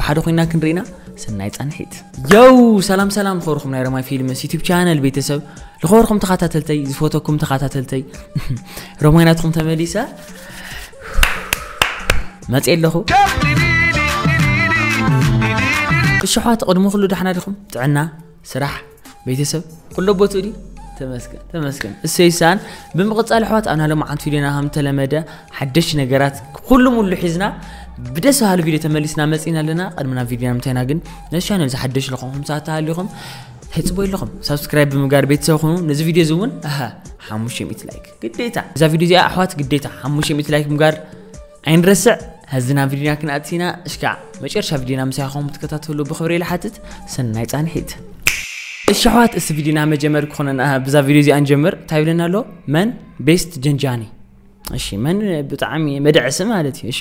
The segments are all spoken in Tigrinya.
ብሓደ ኮይና ክንርኢና። ሰናይ ጻንሒት። የው፣ ሰላም ሰላም፣ ዝኸበርኩም ናይ ሮማይ ፊልምስ ዩቲዩብ ቻነል ቤተሰብ፣ ዝኸበርኩም ተኸታተልተይ፣ ዝፈተኩም ተኸታተልተይ፣ ሮማይ ናትኩም ተመሊሰ መጽእ ኣለኹ። እሺ ኣሕዋት፣ ቅድሚ ኩሉ ዳሕና ዲኹም? ጥዕና፣ ስራሕ፣ ቤተሰብ ኩሎ ቦትኡ ድዩ? ተመስገን፣ ተመስገን። እሰይ ሳን። ብምቕጻል ኣሕዋት፣ ኣብና ሎማዓንቲ ቪድዮና ከም ተለመደ ሓደሽ ነገራት ኩሉ ሙሉ ሒዝና ብደስ በሃሊ ቪድዮ ተመሊስና መጺና ኣለና። ቅድሚ ናብ ቪድዮና ምታይና ግን ነዚ ቻነል ዝሓደሽ ለኹም ሰባት ተሃሊኹም፣ ሕጽቦ ኣለኹም ሳብስክራይብ ብምግባር ቤተሰብ ኩኑ። ነዚ ቪድዮ እዚ እውን፣ ኣሃ፣ ሓሙሽተ ሚእቲ ላይክ ግዴታ። እዛ ቪድዮ እዚኣ ኣሕዋት ግዴታ ሓሙሽተ ሚእቲ ላይክ ምግባር ኣይንረስዕ። ሀዚ ናብ ቪድዮና ክንኣቲና፣ እሽካዕ መጨረሻ ቪድዮና ምሳይኹም ትከታተሉ ብኽብሪ ኢለ ሓትት። ሰናይ ጻንሒት። እሺ ኣሕዋት፣ እስቲ ቪድዮና መጀመር ክኾነና፣ ብዛ ቪድዮ እዚኣ ንጀምር። እንታይ ይብለና ኣሎ? መን ቤስት ጀንጃኒ? እሺ፣ መን ብጣዕሚ መድዐሲ ማለት እዩ። እሺ።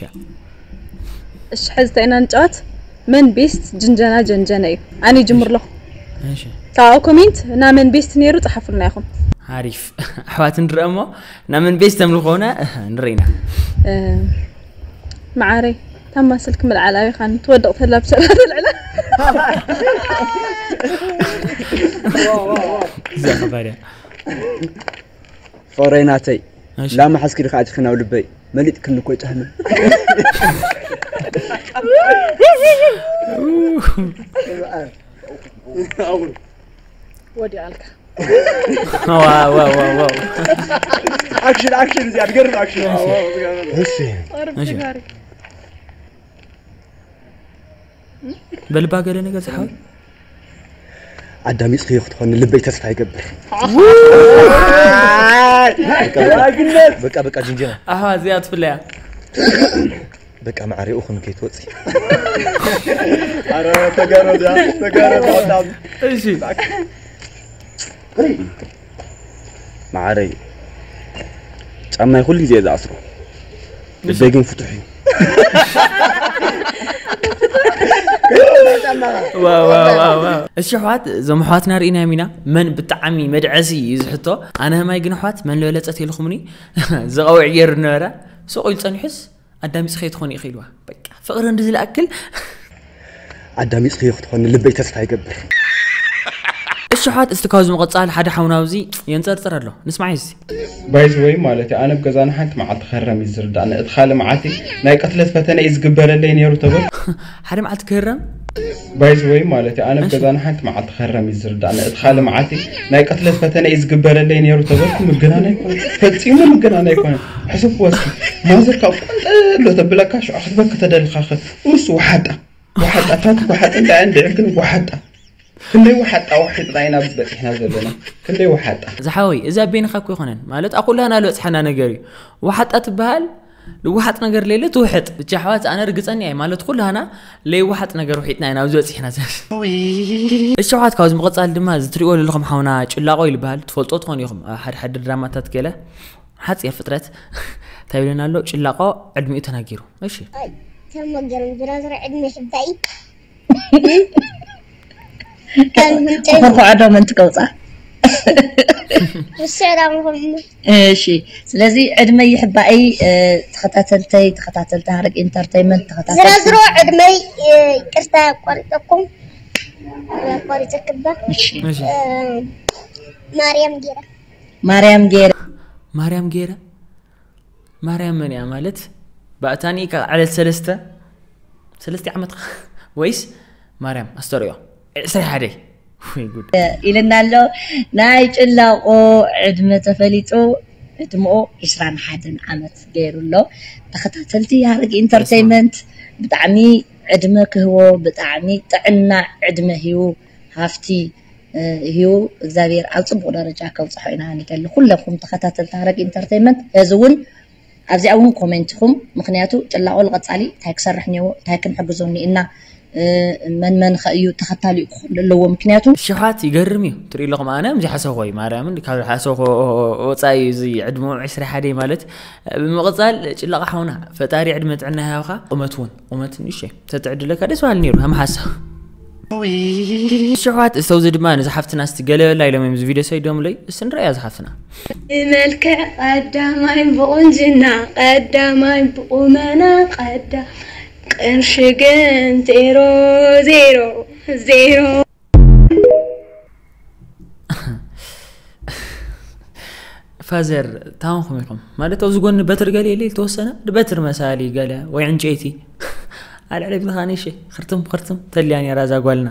እሺ፣ ሕዚ እንታይ ኢና ንጫወት? መን ቤስት ጅንጀና ጀንጀነ እዩ። ኣነ ይጅምር ኣለኹ። እሺ። ካብኡ ኮሜንት እና መን ቤስት ነይሩ ጸሓፉልና ኢኹም። ሓሪፍ። ኣሕዋት ንድረ እሞ፣ እና መን ቤስት ተምሉ ከሆነ፣ እህ፣ ንርኢና። እ፣ መዓረይ፣ ታማ ስልክ ምልዓል ኣበይ ኻን ትወድቕ ተላ ብሰራ ትልዕላ። እዛ ከባድያ። ፍቕረይ ናተይ፣ እሺ። ላማ ሓዝኪ ዲኻ ኣቲኺ ናብ ልበይ? መሊጥክኒ እኮ ጫህመ። ወዲቓልካ። ዋው፣ ዋው፣ ዋው፣ ዋው። ኣክሽን፣ ኣክሽን፣ እዚኣ ትገርም ኣክሽን። እሺ። ዋው፣ ዋው፣ ዋው። እሺ። በልባ ገለ ነገር ዝሓወይ? ኣዳሚፅክዮ ክትኾኒ ልበይ ተስፋ ይገብር። በቃ፣ በቃ፣ በቃ፣ ጅንጀና። ኣሃ፣ እዚኣ ትፍለያ። በቃ፣ ማዕሪኡ ኹን ከይትወፂ። ኣረ፣ ተጋሩ እዚኣ፣ ተጋሩ በጣም። እሺ። ማዕረይ፣ ጫማይ ኩሉ ግዜ እየ ዝኣስሮ። ልበይ ግን ፍቱሕ እዩ። ዋው፣ ዋው፣ ዋው፣ ዋው። እሺ፣ ኣሕዋት፣ እዞም ኣሕዋትና ርኢናዮም ኢና። መን ብጣዕሚ መድዐሲ እዩ ዝሕቶ። ኣነ ህማይ ግን፣ ኣሕዋት፣ መን ዝበለጸት ኢልኩምኒ? ዝቐውዕ ገይሩ ነበረ። ስቕ ኢሉ ጸኒሑስ፣ ኣዳሚጽ ከይትኾኒ ኢኺ ኢልዋ። በቃ፣ ፍቕሪ እንዲ ዝለኣክል። ኣዳሚጽክዮ ክትኾኒ ልበይ ተስፋ ይገብር። እሺ፣ ኣሕዋት፣ እስቲ ካብዚ ምቕጻል ሓደ ሓውና ኣብዚ የንጸርጽር ኣሎ። ንስማዕ እስቲ። ባይ ዘ ወይ ማለት እዩ፣ ኣነ ኣብ ገዛና ሓንቲ መዓልቲ ክህረም እዩ ዝርዳእኒ። እቲ ካልእ መዓልቲ ናይ ቅትለት ፈተነ እዩ ዝግበረለይ ነይሩ ተበል። ሓደ መዓልቲ ክህረም? ባይ ዘ ወይ ማለት እዩ፣ ኣነ ኣብ እሺ። ገዛና ሓንቲ መዓልቲ ክህረም እዩ ዝርዳእኒ። እቲ ካልእ መዓልቲ ናይ ቅትለት ፈተነ እዩ ዝግበረለይ ነይሩ ተበልኩ። ምግናን ኣይኮነን። ፈጺሙ ምግናን ኣይኮነን። ሕሰብዎ እስኪ። ማዘር ካብ ቆንጠሎ ተብለካ ሽዑ ክትበኪ ተደሊኻ ኸ? እሱ ወሓጣ። ወሓጣታት፣ ወሓጣ እንታይ እንድዕል ግን ወሓጣ። ክንደይ ወሓጣ ወሒጥና ኢና ኣብዚ በፂሕና ዘለና። ክንደይ ወሓጣ። ዝሓወይ፣ እዚ ኣቤንኻ እኮ ኣይኮነን። ማለት፣ ኣብ ኩላህና ዝበፅሐና ነገር እዩ። ወሓጣ ትበሃል፣ ልወሓጥ ነገር ሌለ ትውሕጥ። ብቻ ኣሕዋት፣ ኣነ ርግፀኛ እየ። ማለት፣ ኩላህና ለይወሓጥ ነገር ውሒጥና ኢና ኣብዚ በፂሕና ዘለና። እሺ ኣሕዋት፣ ካብዚ ምቕፃል ድማ፣ እዚ ትሪእዎ ዘለኹም ሓውና ጭላቆ ይልበሃል። ትፈልጦ ትኾኑ ኢኹም። ኣብ ሓደ ሓደ ድራማታት ገለ ሓፂር ፍጥረት እንታይ ይብለና ኣሎ? ጭላቆ ዕድሚኡ ተናጊሩ። እሺ። ተመገረም ዝራዝራ ዕድመ ሕባይ። ካብ ምንጨይ። ኮርኮዖ ዶ መን ትቀውፃ? ምስዕራ ምኾኑ። እሺ፣ ስለዚ ዕድመ ይሕባይ፣ እ፣ ተኸታተልተይ፣ ተኸታተልቲ ሃረግ ኢንተርቴይንመንት፣ ተኸታተልቲ ዝራዝሮ ዕድመይ፣ እ፣ ይቅርታ ያቋርጠኩም። ያቋርጠክባ። እሺ። እሺ። እ፣ ማርያም ጌራ። ማርያም ጌራ። ማርያም ጌራ? ማርያም መን እያ ማለት? ብኣታኒ ካብ ዓለት ሰለስተ፣ ሰለስተ ዓመት ወይስ ማርያም ኣስተርእዮ? ዕስራ ሓደ። ወይ ጉድ። ኢልና ኣሎ። ናይ ጭላቆ ዕድመ ተፈሊጡ ዕድመኡ ዕስራን ሓደን ዓመት ገይሩ ኣሎ። ተኸታተልቲ ሃረግ ኢንተርቴይንመንት ብጣዕሚ ዕድመ ክህቦ፣ ብጣዕሚ ጥዕና ዕድመ ህዩ ሃፍቲ፣ እ፣ ህዩ እግዚኣብሔር ኣብ ጽቡቕ ደረጃ ከብጽሖ ኢና ንደሊ። ኩለኩም ተኸታተልቲ ሃረግ ኢንተርቴይንመንት፣ እዚ እውን ኣብዚኣ እውን ኮሜንትኹም፣ ምኽንያቱ ጭላቆ ልቐጻሊ እንታይ ክሰርሕ እኒኦ፣ እንታይ ክንሕግዞ እኒእና፣ መን መን ከ እዩ ተኸታሊኡ ክኽእል ኣለዎ? ምክንያቱ ሽሓት ይገርም እዩ። ትርኢ ኣለኹም፣ ኣነ ምዚ ሓሰኹ እዩ ማርያምን ካብ ሓሰኹ ወፃኢ እዚ ዕድመ ዕስራ ሓደ ማለት ብምቕፃል ጭላቕ ሓውና ፈጣሪ ዕድመ ጥዕና ይሃብኻ። ቁመት እውን ቁመት ንእሽተይ ተትዕድለካ ደስ በሃሊ ነይሩ። ከም ሓሳብ ሽሕዋት እስተውዚ ድማ ንዚ ሓፍትና ስቲ ገለበላ ኢሎም እዮም እዚ ቪድዮ ሰይዶምለይ። እስቲ ንረእያ እዚ ሓፍትና። ብመልክዕ ቀዳማይ ብቁንጅና ቀዳማይ ብቁመና ቀዳ ቅርሺ ግን ዜሮ ዜሮ ዜሮ። ፋዘር ታንኹም ኢኹም ማለት ኣብዚ ጎኒ በትር ገለ የለ ዝተወሰነ በትር መሳሊ ገለ ወይ ዕንጨይቲ ኣልዕለ ብልኻ ንሽ ክርትም ክርትም ተልያ ነራ እዛ ጓልና።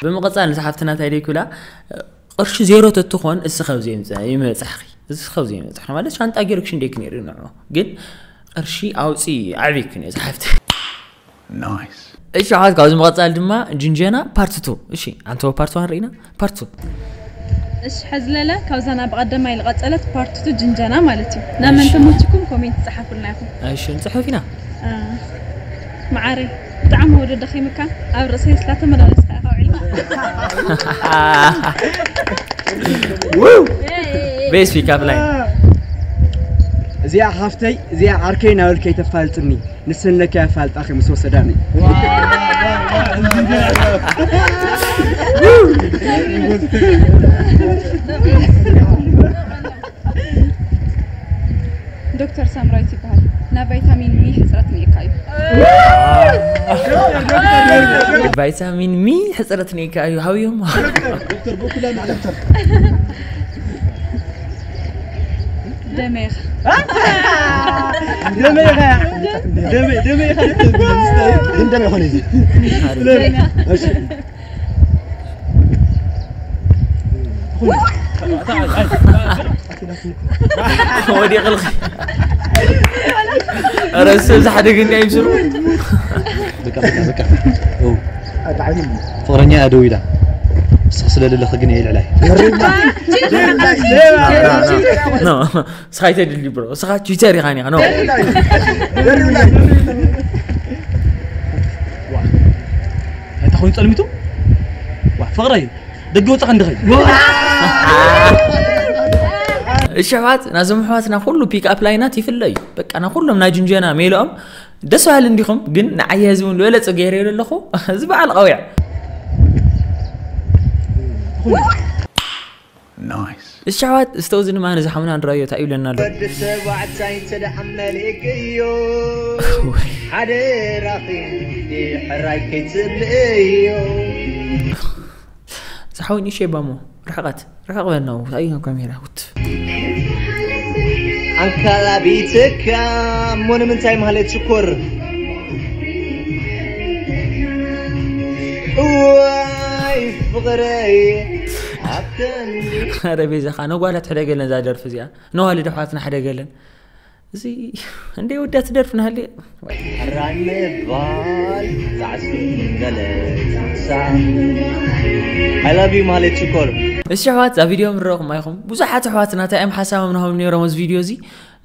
ብምቕፃል ንዚ ሓፍትና እንታይ ደይኩላ ቅርሺ ዜሮ ተትኾን እስ ከብዚ ይመፅሕኺ እስ ከብዚ ይመፅሕ ማለት ሻንጣ ገይሩ ክሽንደይ ክንርኢ ንዑ ግን ቅርሺ ኣውፂ ዓብይኩ ነዚ ሓፍቲ። እሺ ሓዝ ካብዚ መቐፃል ድማ ጅንጀና ፓርት ቱ። እሺ ኣንተ ፓርት ዋን ርኢና ፓርት ቱ። እሺ ሐዝለለ ካብዛ ናብ ቀደማይ ዝቐጸለት ፓርት ቱ ጅንጀና ማለት እዩ። ናብ መን ተመችኩም ኮሜንት ጸሓፉልና ኢኹም። እሺ ንጽሕፍ ኢና። አ፣ መዓረይ ብጣዕሚ ወደ ደኺምካ ኣብ ርእሰይ ስላተመላለስካ ኢኻ ውዒልካ። ቤስ ፒካፕ ላይን እዚኣ ሓፍተይ እዚኣ ዓርከይ ናበልከይ ተፋልጥኒ ንስን ለካ ያፋልጣኺ ምስ ወሰዳኒ። ዶክተር ሳምራዊት ይበሃል። ናብ ቫይታሚን ሚ ሕፅረት ኒካ እዩ። ቫይታሚን ሚ ሕፅረት ኒካ እዩ ሃውዮም። ደመይኻ ደመይኻ ደመይኻ ግን ደመይ ኾነ እዚ ወዲቕ ልኺ ረስብ ዝሓደገ እንዲ ኣይምስሩ ፍቕረኛ እያ ደው ኢላ ንስኺ ስለ ዘለኺ ግን እየ ልዕላይ ስኻ ይተድሊ ብሮ ስኻ ችተር ኢኻ ኒኻ ነው እንታይ ኮይኑ ጸልሚቱ ፍቕረ እዩ ደገ ወፃ ክንድኸይ እሸባት ናዞም ኣሕዋትና ኩሉ ፒክ ኣፕ ላይናት ይፍለዩ በቃ ና ኩሎም ናይ ጅንጀና ሜልኦም ደስ በሃሊ እንዲኹም ግን ንዓየ ህዝቢ እውን ዝበለፀ ገይረ ኣለኹ እዚ በዓል ቀውያ እሸባት እስተውዚ ድማ ነዚ ሓሙና ንራዮ እንታይ ይብለና ኣሎ ወዲ ተባዕታይ እንተ ደኣ መሊእክዮ ሓደራኺ ሕራይ ከይትብልእዮ ዝሓወኝ እሸ ባሞ ርሕቐት ርሕቕ በልና እንታይ እዩ ካሜራ ውት ኣንካላቢትካ እሞ ንምንታይ ማለት ሽኮር እዋይ ፍቕረይ ኣብተን ረ ቤዛኻ ነጓላት ሕደገለን እዛ ደርፊ እዚኣ ነዋልድ ኣሕዋትና ሕደገለን እዚ እንደ ወዳት ደርፊ ናሃለ ራይ ምባል ጣዕሱ ገለ ሳ I love you ማለት ሽኮር እሺ ኣሕዋት እዛ ቪድዮ ምረኹም ኣይኹም ብዙሓት ኣሕዋትና እንታይ እዮም ሓሳቦም ናሆም ነይሮም እዚ ቪድዮ እዚ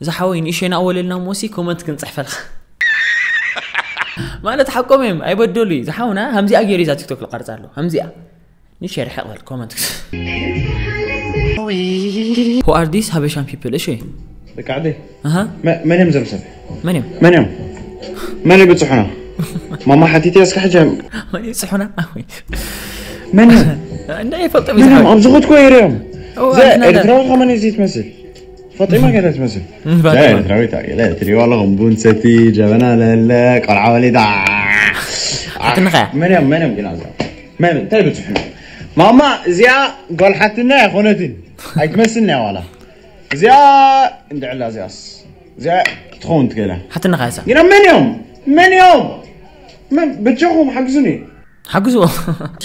ዝሓወይ ንእሸና ወለልና ሞሲ ኮመንት ክንፅሕፈልካ ማለት ሓቆም እዮም ኣይበደሉ እዩ ዝሓውና ከምዚኣ ገይሩ እዛ ቲክቶክ ልቀርፃ ኣሎ ከምዚኣ ንሸር ሕቕበል ኮመንት Who are these Habeshan people እሺ ደቂ ዓደይ ኣሃ መ- መን እዮም ዘም ሰብ መን እዮም መን እዮም መን ይብፅሑና ማማ ሓቲተ እስካ ሕጂ መን ይብፅሑና መን እዮም እንዳ ይፈልጦም መን እዮም ይዝሓወይ ኣብዚ ኹትኮ ይርዮም እዋ፣ ዘ እንትና ዳ- ኤርትራዊ ከመን እዚ ትመስል ፈጢማ ገለ ትመስል እምባር ዘ ኤርትራዊት ገለ ትሪእዋ ኣለኹም ቡን ሰቲ ጀበና ለለ ቆልዓ ወሊዳ ኣትንኸያ መን እዮም መን እዮም ግን ኣብዛ መን እንታይ ይብፅሑና ማማ እዚኣ ጓል ሓትና ኣይኮነትን ኣይትመስልና እያ ዋላ እዚኣ እንድዕላ እዚኣስ እዚኣ ክትኸውን ትገላ ሓትንኻ ይሳ ግና መን እዮም መን እዮም መን በጃኹም ሓግዙኒ ሓግዝዎ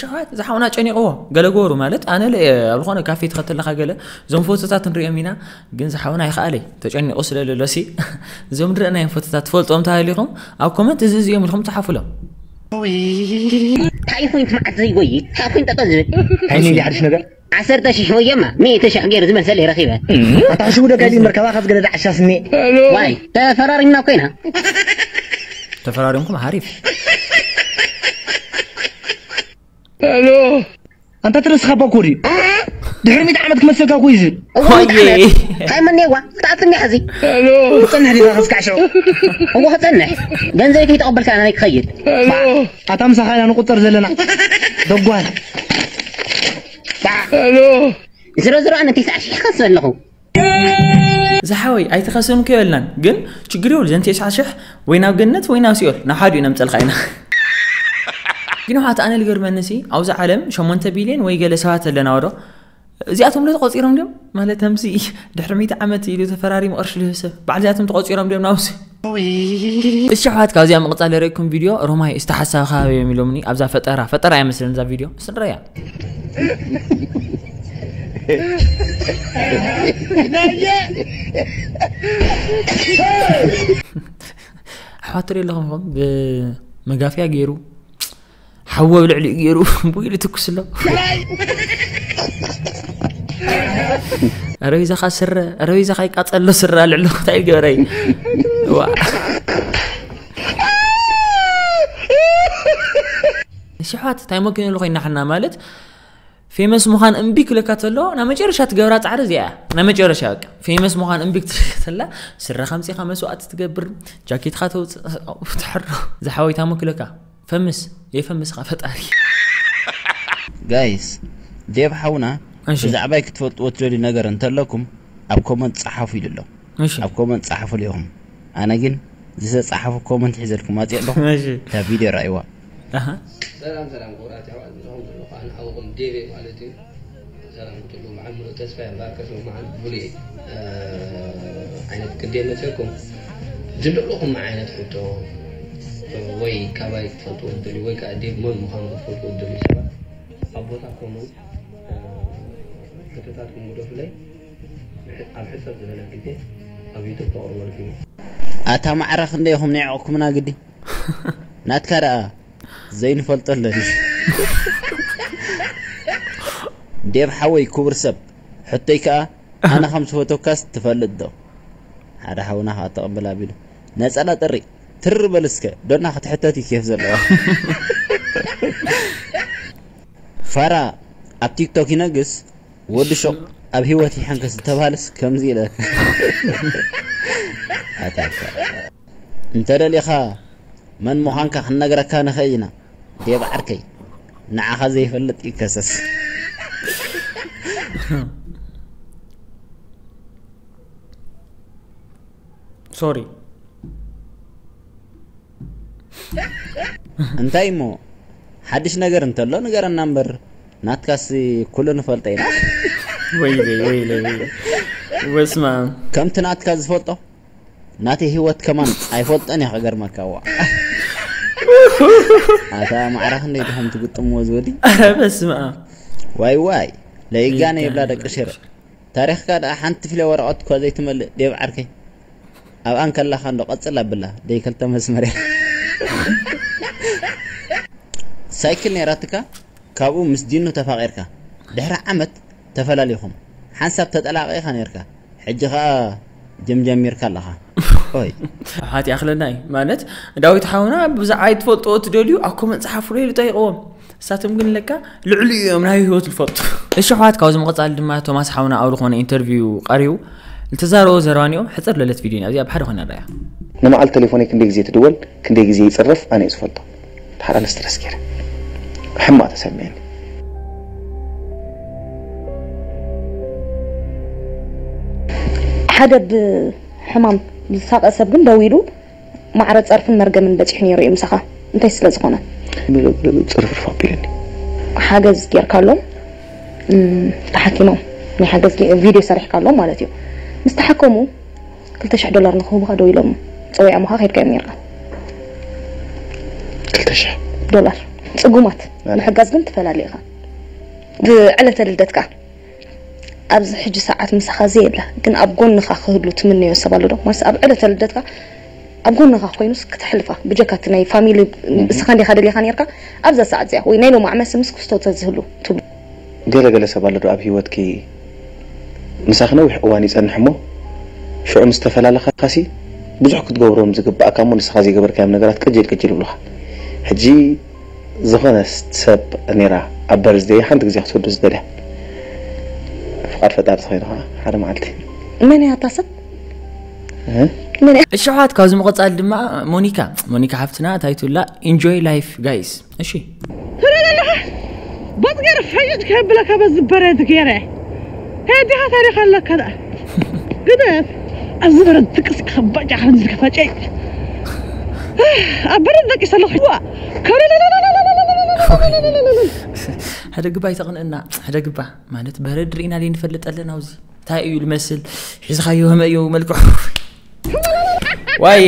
ሸዋት ዝሓውና ጨኒቕዎ ገለ ገበሩ ማለት ኣነ ለ ኣብ ዝኾነ ካፌ ትኸተለካ ገለ እዞም ፎቶታት ንሪኦም ኢና ግን ዝሓውና ይኸኣለይ ተጨኒቑ ስለ ለሎሲ እዞም ንርእናዮም ፎቶታት ትፈልጦም ተሃሊኹም ኣብ ኮመንት እዚ እዚኦም ኢልኩም ጸሓፉሎም እንታይ ኮይኑ መዓት ዘይጎይ እንታይ ኮይኑ ጠጠው ዝብል ዓይነይ ሓድሽ ነገር ዓሰርተ ሽሕ ወየማ ሚእቲ ሽሕ ገይሩ ዝመልሰለይ ረኺበ ኣታ ሕሽቡ ደጋሊ መርከባ ካብ ዝገደደ ዓሻ ስኒ ዋይ ተፈራሪምና ኮይና ተፈራሪምኩም ሓሪፍ ኣንታ ትረስኻ ባኮ ድዩ? ድሕሪ ሚእቲ ዓመት ክመሰልካ እኮ እዩ ዝብል። እዋ እንታይ መኔዋ ክትኣትኒ ሕዚ። ክጸንሕ ዲኻ ክስካዕ ሽዑ? እዋ ክጸንሕ። ገንዘብ ከይተቐበልካ ኣነ ክኸይድ። ኣታ ምሳኻ ኢና ንቁጠር ዘለና። ደጓል። ዝሮ ዝሮ ኣነ ቴስዓ ሽሕ ከስብ ኣለኹ። ዝሓወይ ኣይትኸስብን ከይበልናን ግን ችግር የብሉ ዘን ቴስዓ ሽሕ ወይ ናብ ገነት ወይ ናብ ሲኦል ናብ ሓዲኡ ነምፀልካ ኢና። ግን ሓት ኣነ ልገርመንሲ ኣብዚ ዓለም ሸሞንተ ቢልዮን ወይ ገለ ሰባት ኣለና ወዶ እዚኣቶም ዶ ተቆፂሮም ድዮም ማለት ከምዚ ድሕሪ ሚእቲ ዓመት ኢሉ ተፈራሪሙ ቅርሺ ልህብ ሰብ በዓል እዚኣቶም ተቆፂሮም ድዮም ናብዚ። እሺ ኣሕዋት ካብዚኣ ምቕፃል ርኢኩም ቪድዮ ሮማይ እስቲ ሓሳብ ከባቢዮም ኢሎምኒ ኣብዛ ፈጠራ ፈጠራ እያ መስለን እዛ ቪድዮ እስቲ ንረያ። ኣሕዋት ትሪኢ ኣለኹም ከም ብመጋፍያ ገይሩ ሓዊ ኣብ ልዕሊኡ ገይሩ ቡይ ልትኩስ ኣሎ። ኣረቢዛኻ ስረ ኣረቢዛኻ ይቃፀሎ ስረ ኣልዕሎ እንታይ ገበረይ። ሽሓት እንታይ መኪኑ ኣሎ ኮይና ሕና ማለት ፌመስ ምዃን እምቢ ክለካ ተሎ ናይ መጨረሻ ትገብራ ፃዕሪ እዚኣ ናይ መጨረሻ በቃ ፌመስ ምዃን እምቢ ክትለካ ተላ ስረኻ ምፂኻ መስዋእቲ ትገብር ጃኬትኻ ተውፅእ ትሕሮ ዝሓወይታ መክለካ ፈምስ የፈምስኻ ፈጣሪ። ጋይስ ዴቭ ሓውና ብዛዕባይ ክትፈልጥዎ ትደልዩ ነገር እንተለኩም ኣብ ኮመንት ጸሓፉ ኢሉ ኣሎ። ኣብ ኮመንት ጸሓፉ ኢኹም። ኣነ ግን ዝተጻሓፉ ኮመንት ሒዘልኩም ኣጽየ ኣለኹ። እታ ቪድዮ ረኣይዋ። ሰላም ሰላም ክቡራት ኣሕዋት፣ ንስኹም ዘለኹ ኣነ ሓውኹም ዴቭ ማለት እዩ። ሰላም ክትብሉ መዓል ሙሉእ ተስፋ እየ እምበኣርከስ መዓል ሙሉእ እየ። ዓይነት ቅዲ መፅእኩም ዝደለኹም ዓይነት ሕቶ ወይ ካባይ ክትፈልጥዎ ትደልዩ ወይ ከዓ ዴቭ መን ምዃኑ ክትፈልጥዎ ትደልዩ ሰባት ኣብ ቦታ ኮመንት ሕቶታትኩም ግደፉለይ። ኣብ ሕፅር ዝበለ ግዜ ኣብ ዩቱብ ተቕርቦ ልክዩ። ኣታ ማዕረ ክንደይ ኢኹም ንዕቕኩምና ግዲ ናትካ ደኣ ዘይንፈልጦ ኣለኒ። ዴቭ ሓወይ ክቡር ሰብ ሕቶይ ከኣ ኣነ ከም ዝፈተካስ ትፈልጥ ዶ? ሓደ ሓውና ከዓ ተቐበል ኣቢሉ ነጸላ ጥሪ ትር በል እስከ ዶና ክትሕተት እዩ ኬፍ ዘለዋ። ፋራ ኣብ ቲክቶክ ይነግስ ወዲ ሾቕ ኣብ ህይወት ይሐንከስ ዝተባሃለስ ከምዚ ኢለ ኣታካ እንተደሊኻ መን ምዃንካ ክንነግረካ ንኽእል ኢና ዴብ ዓርከይ ንዓኻ ዘይፈልጥ ይከሰስ። ሶሪ እንታይ እሞ ሓድሽ ነገር እንተሎ ንገረና እምበር ናትካስ ኩሉ ንፈልጦ ኢና። ወይለይ ወይለይ ወይለይ ወስማ ከምቲ ናትካ ዝፈልጦ ናተይ ህይወት ከማን ኣይፈልጦን እየ ክገርመካ። ዋ ኣታ ማዕረ ክንደይ ድኹም ትግጥምዎ ዝወዲ። ኧረ በስመ ኣብ ዋይ ዋይ ለይጋነ ይብላ ደቂ ሽረ። ታሪኽካ ደኣ ሓንቲ ፍለ ወረቐት እኳ ዘይትመልእ ዴብ ዓርከይ። ኣብኣ እንከላኻ እንዶ ቀጽል ኣብላ ደይ ክልተ መስመር እያ። ሳይክል ነይራትካ ካብኡ ምስ ዲኑ ተፋቒርካ ድሕሪ ዓመት ተፈላሊኹም ሓንሳብ ተጠላቒኻ ነይርካ ሕጂ ኸኣ ጀምጀሚርካ ኣለኻ። ኦይ ሓጢ ኣኽለና እዩ ማለት ዳዊት ሓውና ብዛዕባ ኣይትፈልጥዎ ትደልዩ ኣብ ኮመንት ጸሓፉ ኢሉ ጠይቕዎም። እሳቶም ግን ለካ ልዕሊ እዮም ናይ ህይወት ዝፈልጡ። እሺ ኣሕዋት ካብዚ ምቕጻል ድማ ቶማስ ሓውና ኣብ ዝኾነ ኢንተርቪው ቀሪቡ ዝተዛረቦ ዘረባ ኒኦም ሕጽር ለለት ቪድዮ ኣብዚኣ ብሓደ ኮይና ረያ። ንመዓልቲ ቴሌፎነይ ክንደይ ግዜ ትድወል ክንደይ ግዜ ይጽረፍ ኣነ እየ ዝፈልጦ። ድሓር ኣነ ስትረስ ገይረ ሕማቕ ተሰሚዕኒ። ሓደ ብሕማም ዝሳቐ ሰብ ግን ደዊሉ ማዕረ ጸርፍን መርገምን በጺሑ ነይሩ እዩ ምሳኻ እንታይ ስለ ዝኾነ ጽርፍርፍ ኣቢሉኒ ሓገዝ ጌርካሎም ተሓኪሞም ናይ ሓገዝ ቪድዮ ሰሪሕካሎም ማለት እዩ ምስ ተሓከሙ ክልተ ሽሕ ዶላር ንክህቡኻ ደው ኢሎም ፀዊዖምኻ ከይድካ እዮም ነርካ ክልተ ሽሕ ዶላር ፅጉማት ምሕጋዝ ግን ትፈላለ ኢኻ ብዕለተ ልደትካ ኣብዚ ሕጂ ሰዓት ምሳኻ ዘየላ ግን ኣብ ጎንኻ ክህሉ ትምነዮ ሰብ ኣሎ ዶ ማለት ኣብ ዕለተ ልደትካ ኣብ ጎንኻ ኮይኑስ ክተሕልፋ ብጀካ እቲ ናይ ፋሚሊ እስኻ እንዲኻ ደሊኻ ነርካ ኣብዛ ሰዓት እዚኣ ወይ ናይ ሎማዕ መሲ ምስ ክስቶ ተዝህሉ ትብሉ ገለ ገለ ሰብ ኣሎ ዶ ኣብ ሂወትኪ ምሳኺ ነዊሕ እዋን ይጸንሕ እሞ ሽዑ ምስ ተፈላለኻሲ ብዙሕ ክትገብሮም ዝግባእካ እሞ ንስኻ ዘይገበርካዮም ነገራት ቅጅል ቅጅል ይብሉኻ ሕጂ ዝኾነ ሰብ ነይራ ኣብ በርዝደይ ሓንቲ ግዜ ክትወዱ ዝደልያ። ፍቓድ ፈጣሪ ተኾይኑ ኸዓ ሓደ መዓልቲ። መን እያ እታ ሰብ? እ? መን እያ? እሺ፣ ኣሕዋት፣ ካብዚ ምቕጻል ድማ ሞኒካ፣ ሞኒካ ሓፍትና እንታይ ትብላ? Enjoy life, guys። እሺ። ትረዳለኻ? በጽገር ፈይድ ከብለካ በዚ በረድ ገይረ። ሄድኻ ታሪኽ ኣለካ ደኣ። ግደፍ። ኣብዚ በረድ ትቅስ ኢኻ፣ ባጫ ከምዚ ከፋጨይ። ኣብ በረድ ደቂሰ ኣለኹ። ዋ። ሕደግባ ይተቕንእና። ሕደግባ ማለት በረድ ርኢና ዘይንፈልጥ ኣለና ኣብዚ። እንታይ እዩ ልመስል? ሒዝኻዮ ከመይ እዩ መልክዑ? ዋይ።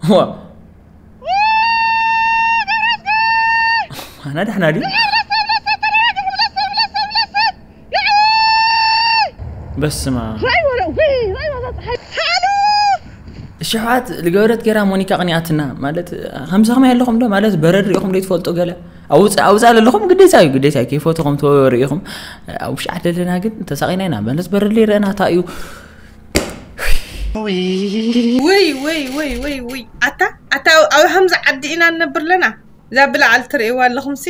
ዋ። ኣና ዳሕና ድዩ? በስመ ኣብ። ራእይ ወረ-፣ ወይ፣ ራእይ ወረ-፣ ሓሉ! እሺ፣ ኣሕዋት፣ ልገብረት ገይራ ሞኒካ ቅኒኣትና። ማለት፣ ከምዚ ከማይ ኣለኹም ዶ? ማለት፣ በረድ ሪኢኹም ዶ ትፈልጡ ገለ? ኣውፅ-፣ ኣውፃእ ዘለኹም ግዴታ እዩ፣ ግዴታ እዩ። ከይፈትኹም ተወ-፣ ሪኢኹም። ኣብ ውሽጢ ዓዲ ኣለና ግን ተሳቒና ኢና። ማለት፣ በረድ ለይረአና እንታይ እዩ? ውይ ውይ ውይ ውይ ውይ ኣታ ኣታ ኣብ ከምዚ ዓዲ ኢና ንነብር ኣለና። እዛ ብላዕሊ ትርእይዋ ኣለኹም ሲ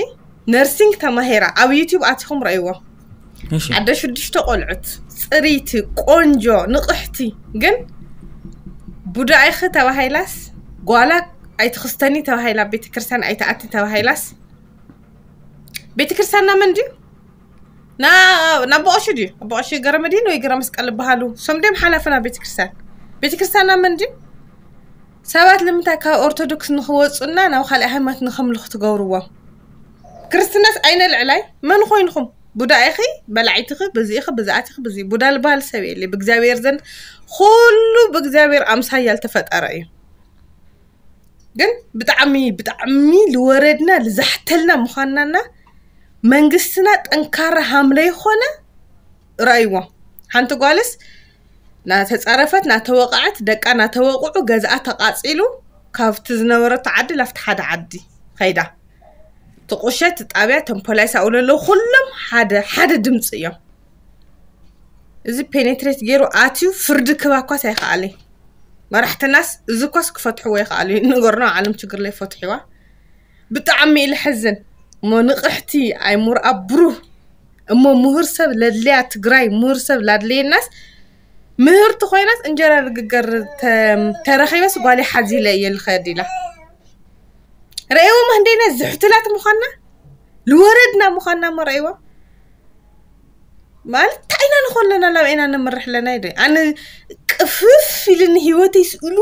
ነርሲንግ ተማሂራ ኣብ ዩቲዩብ ኣቲኹም ረእይዎ። እሺ ዓደ ሽዱሽተ ቆልዑት ጽሪቲ ቆንጆ ንቕሕቲ ግን ቡዳ ኢኺ ተባሂላስ ጓላ ኣይትኽስተኒ ተባሂላ ቤተክርስትያን ኣይትኣቲ ተባሂላስ ቤተክርስትያንና መን ድዩ? ና ናብ ኣቦ ቀሺ ድዩ? ኣቦ ቀሺ ገረመድህን ወይ ገረመስቀል ይበሃሉ። እሶም ድዮም ሓላፍና ቤተክርስትያን? ቤተክርስትያንና መን ድዩ? ሰባት ንምንታይ ካብ ኦርቶዶክስ ንኽወፁና ናብ ካልእ ሃይማኖት ንኸምልኹ ትገብርዎም? ክርስትናስ ኣይነልዕላይ? መን ኮይንኹም? ቡዳ ኢኺ፣ በላዒትኺ፣ ብዚ ኢኺ፣ ብዝኣትኺ፣ ብዚ ቡዳ ልበሃል ሰብ የለ። ብእግዚኣብሔር ዘንድ ኩሉ ብእግዚኣብሔር ኣምሳያ ልተፈጠረ እዩ። ግን ብጣዕሚ ብጣዕሚ ልወረድና ልዛሕተልና ምዃንናና መንግስትና ጠንካራ ሃም ለይኾነ ረእይዎ። ሓንቲ ጓልስ ናተፃረፈት ናተወቃዐት ደቃ ናተወቅዑ ገዝኣ ተቃፂሉ ካብቲ ዝነበረቶ ዓዲ ላፍቲ ሓደ ዓዲ ኸይዳ ትቁሸት ጣብያ ተንፖላይስ ኣብኡ ለለዉ ኩሎም ሓደ ሓደ ድምፂ እዮም። እዚ ፔኔትሬት ገይሩ ኣትዩ ፍርዲ ክባ እኳስ ኣይከኣለይ። መራሕትናስ እዚ እኳስ ክፈትሕዎ ይከኣሉ እዩ። ንገርና ዓለም ችግር ላይ ፈትሕዋ። ብጣዕሚ ኢለ ሕዝን እሞ ንቕሕቲ ኣይሙርኣ ብሩህ እሞ ምሁር ሰብ ለድልያ ትግራይ ምሁር ሰብ ላድለየናስ ምህርቲ ኮይናስ እንጀራ ልግገር ተ- ተረኺበስ ጓሌ ሓዚለ እየ ልኸድ ኢላ። ረእዎም ህንደይና ዝሕትላት ምዃንና ልወረድና ምዃንና እሞ ረእዎም ማለት እንታይ ኢና ንኾን ኣለና ላብ ኢና ነምርሕ ኣለና ይደ ኣነ ቅፍፍ ኢልኒ ህይወተይ ስእሉ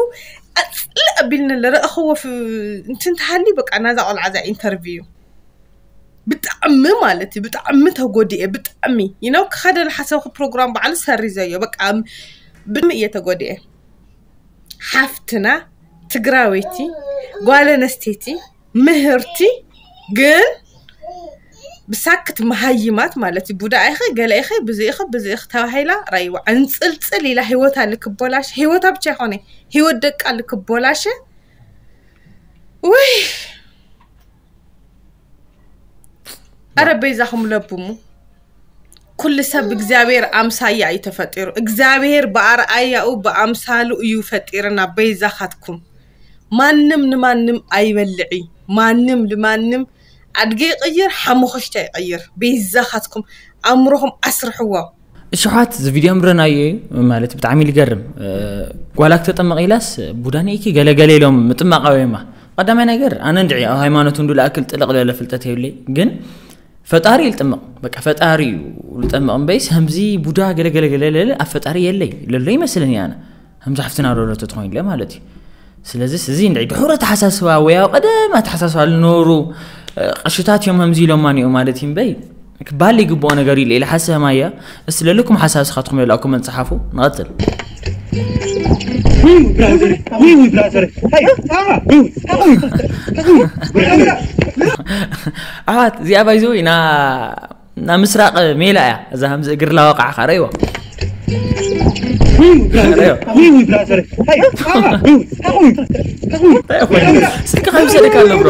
ኣፅልእ ኣቢልኒ ለረእኸዎ እንትን ተሃሊ በቃ ናዛ ቆልዓ ዛ ኢንተርቪው ብጣዕሚ ማለት እዩ ብጣዕሚ ተጎዲኤ ብጣዕሚ ይነው ክኸደ ዝሓሰብኩ ፕሮግራም ባዕሉ ሰሪዘዮ በቃ ብጣዕሚ እየ ተጎዲኤ ሓፍትና ትግራወይቲ ጓል ኣነስተይቲ ምህርቲ ግን ብሳክት መሃይማት ማለት እዩ ቡዳ ኢኺ ገለ ኢኺ ብዚ ኢኺ ብዚ ኢኺ ተባሂላ ራይዋ ዕንፅልፅል ኢላ ህይወታ ልክቦላሽ ህይወታ ብቻ ይኾነ ህይወት ደቃ ልክቦላሽ ወይ ኣረ በይዛኹም ለብሙ ኩሉ ሰብ ብእግዚኣብሔር ኣምሳያ እዩ ተፈጢሩ እግዚኣብሔር ብኣርኣያኡ ብኣምሳሉ እዩ ፈጢርና በይዛኻትኩም ማንም ንማንም ኣይበልዒ ማንም ንማንም ኣድጊ ይቕይር ሓሙኽሽታ ይቕይር በይዛኻትኩም ኣእምሮኹም ኣስርሕዎ እሽሓት እዚ ቪድዮ ምረናዮ እዩ ማለት ብጣዕሚ ልገርም ጓላ ክተጠመቕ ኢላስ ቡዳ ንኢኪ ገለገለ ኢሎም ምጥማቕ ኣውየማ ቀዳማይ ነገር ኣነ እንድዒ ኣብ ሃይማኖት እንዱ ልኣክል ጥልቕ ዝበለ ፍልጠት የብለይ ግን ፈጣሪ ይልጥምቕ በቃ ፈጣሪ እዩ ልጠምቕ እምበይስ ከምዚ ቡዳ ገለገለገለለ ኣብ ፈጣሪ የለይ ለሎ ይመስለኒ ኣነ ከምዚ ሓፍትና ዶሎ ተትኾይንለ ማለት እዩ ስለዚ እዚ እንድዒ ድሑር ኣተሓሳስባ ወይ ኣብ ቀደም ኣተሓሳስባ ልነበሩ ቅሽታት እዮም ከምዚ ኢሎማ ኒኡ ማለት እዩ እምበይ ክባል ይግብኦ ነገር ኢለ ኢለ ሓሰማ እያ እስቲ ለልኩም ሓሳብ ስኻትኩም የላኩም መፅሓፉ ንቐፅል ኣሕዋት እዚኣ ባይዘ ኢና ናብ ምስራቕ ሜላ እያ እዛ ከምዚ እግሪ ላወቃዕኻ ረእይዋ ስልኪ ከይሰደካ ኣሎ ብሮ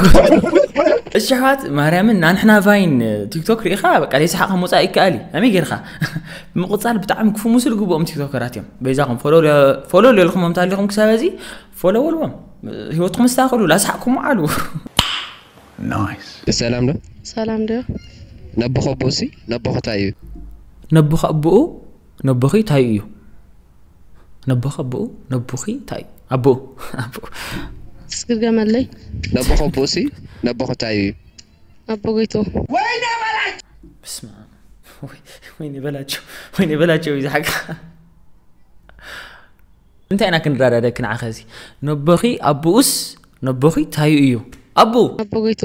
እሺ ኣሕዋት ማርያምን ናንሕና ቫይን ቲክቶክ ሪኢኻ በቃ ዘይሰሓቕ ምውፃእ ይከኣል እዩ ኣመይ ጌርካ ብምቕፃል ብጣዕሚ ክፉ ምስል ግብኦም ቲክቶከራት እዮም በይዛኹም ፎሎ ልልኹሞም ታሊኹም ክሳብ እዚ ፎሎ በልዎም ህይወትኩም ኣስተኻኽሉ ላስሓቕኩም ዓሉ ሰላም ዶ ሰላም ዶ ነቦ ከቦሲ ነቦ ከታይ እዩ ነቦ ከቦኡ ነቦኺ ታይ እዩ ነቦ ከቦኡ ነቦኺ ታይ ኣቦኡ ኣቦኡ እስክርገመለይ ነቦ ከቦሲ ነቦ ከታይ እዩ ኣቦ ጎይቶ በስመ ኣብ ወይ- ወይኔ በላቸው ወይኔ በላቸው እዩ ዝሓቃ እንታይ ኢና ክንረዳደክ ንዓኸ እዚ ነቦኺ ኣቦኡስ ነቦኺ ታዩ እዩ ኣቦ ኣቦ ጎይቶ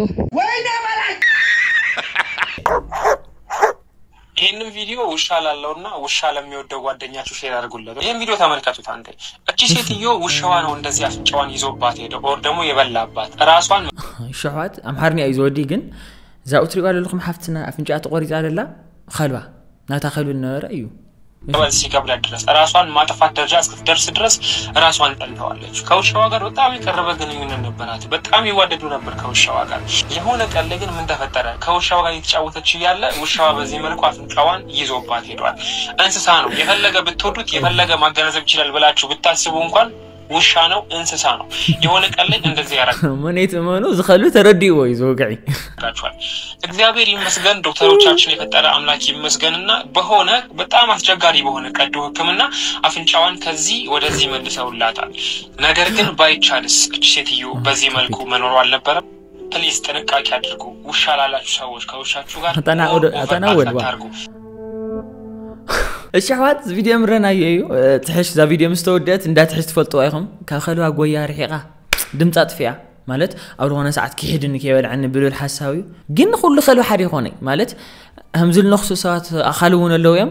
ይህንን ቪዲዮ ውሻ ላለውና ውሻ ለሚወደው ጓደኛችሁ ሼር አድርጉለት። ይህን ቪዲዮ ተመልከቱት። አንዴ እቺ ሴትዮ ውሻዋ ነው እንደዚህ አፍንጫዋን ይዞባት ሄደ ኦር ደግሞ የበላባት ራሷን ሸሕዋት ኣምሓርኛ እዩ ዝወዲ ግን እዛኡ ትሪእዋ ዘለኹም ሓፍትና ኣፍንጫ ተቆሪፃ ደላ ኸልባ ናታ ኸልቢ ነበረ እዩ መበል ሲከብዳት ድረስ ራሷን ማጥፋት ደረጃ እስክትደርስ ድረስ ራሷን ጠልተዋለች። ከውሻዋ ጋር በጣም የቀረበ ግንኙነት ነበራት። በጣም ይዋደዱ ነበር ከውሻዋ ጋር። የሆነ ቀን ላይ ግን ምን ተፈጠረ? ከውሻዋ ጋር እየተጫወተች እያለ ውሻዋ በዚህ መልኩ አፍንጫዋን ይዞባት ሄዷል። እንስሳ ነው። የፈለገ ብትወዱት የፈለገ ማገናዘብ ይችላል ብላችሁ ብታስቡ እንኳን ውሻ ነው፣ እንስሳ ነው። የሆነ ቀን ላይ እንደዚህ ያደርጋል። መኔት እመኑ ዝኸሉ ተረዲእዎ እዩ ዝወግዒ ያደርጋችኋል። እግዚአብሔር ይመስገን ዶክተሮቻችን የፈጠረ አምላክ ይመስገንና በሆነ በጣም አስቸጋሪ በሆነ ቀዶ ሕክምና አፍንጫዋን ከዚህ ወደዚህ መልሰውላታል። ነገር ግን ባይቻልስ እች ሴትዮ በዚህ መልኩ መኖሩ አልነበረም። ፕሊዝ ጥንቃቄ አድርጉ። ውሻ ላላችሁ ሰዎች ከውሻችሁ ጋር አጠና ወደ- አጠና ወደ- አድርጉ። እሺ ኣሕዋት እዚ ቪድዮ ምረናዮ እዩ ትሕሽ እዛ ቪድዮ ምስ ተወደአት እንዳትሕሽ ትፈልጥዋ ኢኹም ካብ ከልባ ጎያ ርሒቓ ድምፃ ጥፊኣ ማለት ኣብ ዝኾነ ሰዓት ክሕድኒ ከይበልዐኒ ብልብል ሓሳብ እዩ ግን ንኩሉ ከልቢ ሓደ ይኾነ ማለት ከምዚ ልነኽሱ ሰባት ኣኻል እውን ኣለዉ እዮም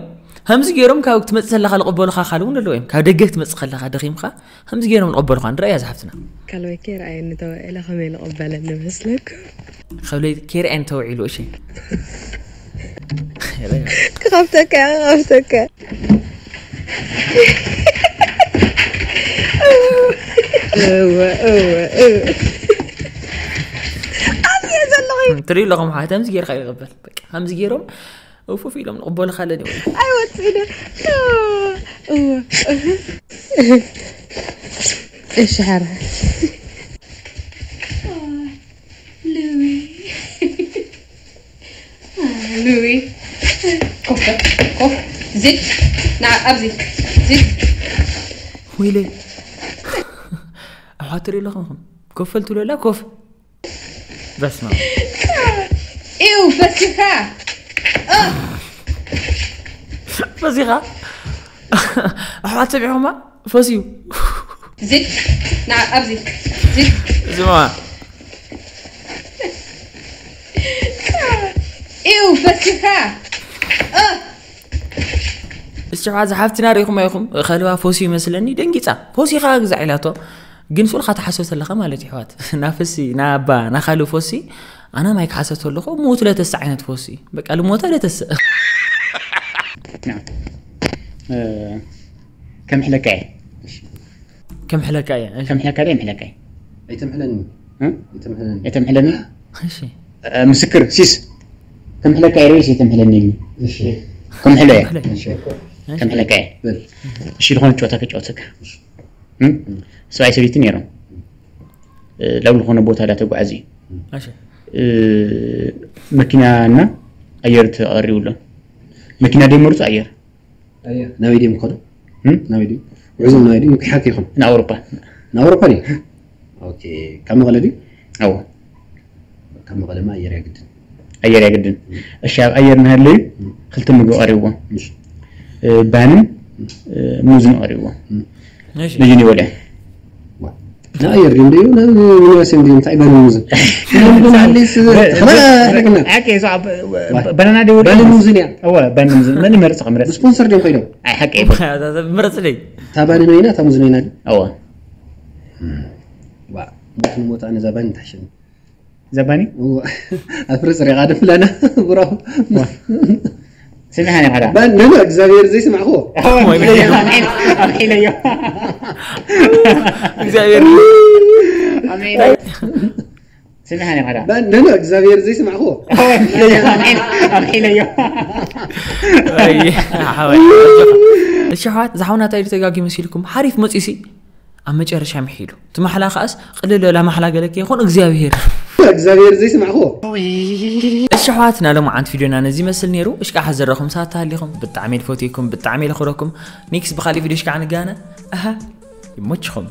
ከምዚ ገይሮም ካብ ክትመፅእ ከለካ ዝቕበሉካ ኣኻል እውን ኣለዉ እዮም ካብ ደገ ክትመፅእ ከለካ ደኺምካ ከምዚ ገይሮም ዝቕበሉካ ንረኣያ ዝሓፍትና ካልበይ ከይረኣየኒ ተባኢለ ከመይ ልቕበለኒ መስለኩም ከብለይ ከይረኣየኒ ተውዒሉ እሺ ክኸፍተካ እያ ክኸፍተካ እወ እወ እወ ኣዝየ ዘለኹ ትርኢ ኣለኹም ሓ ከምዚ ጌርካ ይቕበል በቃ ከምዚ ገይሮም እፉፍ ኢሎም ንቕበሉካ ኣለኒ ኣይወፅእነ እወ እሺ ሓራ ሉዊ ሉዊ ኮፍ በል ኮፍ ዝድ ና ኣብዚ ዝድ ወይለይ ኣሕዋት ትርኢ ኣለኹም ኮፍ በል ትብሉ ኣላ ኮፍ በስመ ኣብ እዩ በሲኻ ፈሲኻ ኣሕዋት ሰሚዕኹማ ፈስዩ ዝድ ና ኣብዚ ዝድ ዝማ እዩ በሲኻ እስቲ ሕዋ ዝሓፍትና ርኢኹም ኢኹም ከልባ ፎሲ ይመስለኒ ደንጊፃ ፎሲ ኸዓ ግዛዕ ኢላቶ ግን ስኡልካ ተሓስብ ተለኻ ማለት እዩ ሕዋት ናፍሲ ናባ ናኻልእ ፎሲ ኣና ማይ ክሓሰብ ተለኹ ሞት ለተስእ ዓይነት ፎሲ በቃ ልሞታ ለተስእ ከምሕለካ እየ ከምሕለካ እየ እሺ። ከምሕለካ እየ ምሕለካ እየ ኣይተምሕለኒ እ? ኣይተምሕለኒ የተምሕለኒ እሺ እ፣ ምስክር ሲስ ከምሕለካ እየ ርኢስ የተምሕለኒ ኢሉ እሺ ከምሕለ እየ እሺ ከምሕለካ እየ በል እሺ ዝኾነ ጨዋታ ከጫወተካ እ? ሰብኣይ ሰበይቲ ነይሮም እ፣ ላብ ዝኾነ ቦታ ዳ ተጓዓዙ እዩ እሺ እ፣ መኪናና ኣየር ተቐሪቡሎም መኪና ደይመርፁ ኣየር ኣየ ናበይ ድዮም ከዱ እም? ናበይ ድዮም ጉዕዞ ናይ ድዩ ክሓት ይኹን? ንኣውሮፓ። ንኣውሮፓ ድዩ? ኦኬ። ካብ መቐለ ድዩ? ኣዎ። ካብ መቐለማ ኣየር የግድን። ኣየር የግድን። እሺ፣ ኣብ ኣየር እናሃለዩ ክልተ ምግቢ ቀሪብዎም። እሺ። ባንን ሙዝን ቀሪብዎም። እሺ። ልጅን ይበልዑ። ንኣየር ድዩ እንደዩ? ንሚኒባስ ድዩ? እንታይ ባንን ሙዝን? ሓቂ፣ እሱ ኣብ ባናና ድዩ? ባንን ሙዝን እያ። እወ፣ ባንን ሙዝን። መን ይመርጽ ክምረጽ? ብስፖንሰር ድዮም ኮይኖም? ኣይ፣ ሓቂ። ምረጽለይ። እታ ባንን ወይና፣ እታ ሙዝን ወይና ድዩ? እወ። ዋ፣ ሞት ንሞት ኣነ እዛ ባንን ትሕሸኒ። ዘባኒ? እወ። ኣፍርስ ሪቓ ድፍለና፣ ብሮ። ስሚዕኻ ዲኻ? ባን፣ ኖ፣ ኖ፣ እግዚኣብሔር ዘይስማዕኹዎ። ኣምሒለዮ። እግዚኣብሔር። ስሚዕኻ ዲኻ? ባን፣ ኖ፣ ኖ፣ እግዚኣብሔር ዘይስማዕኹዎ። ኣምሒለዮ። ኣይ፣ ሓወይ። እሺ፣ ኣሕዋት፣ ዝሓውና እንታይ ኢሉ ተጋጊ መሲልኩም? ሓሪፍ መጺሲ ኣብ መጨረሻ ምሒሉ። እቲ ማሕላ ከኣስ ቅልል በላ ማሕላ ገለከ ይኹን እግዚኣብሔር። እግዚኣብሔር ዘይስማዕኹዎ። እሺ፣ ኣሕዋት፣ ናይ ሎማዓንቲ ቪድዮና ነዚ ይመስል ነይሩ። እሽካ ሓዘረኹም ሰዓት ተሃሊኹም ብጣዕሚ ልፈትየኩም፣ ብጣዕሚ ለኽብረኩም። ኔክስት ብኻሊእ ቪድዮ እሽካ ንጋነ። ኣሃ፣ ይመችኹም።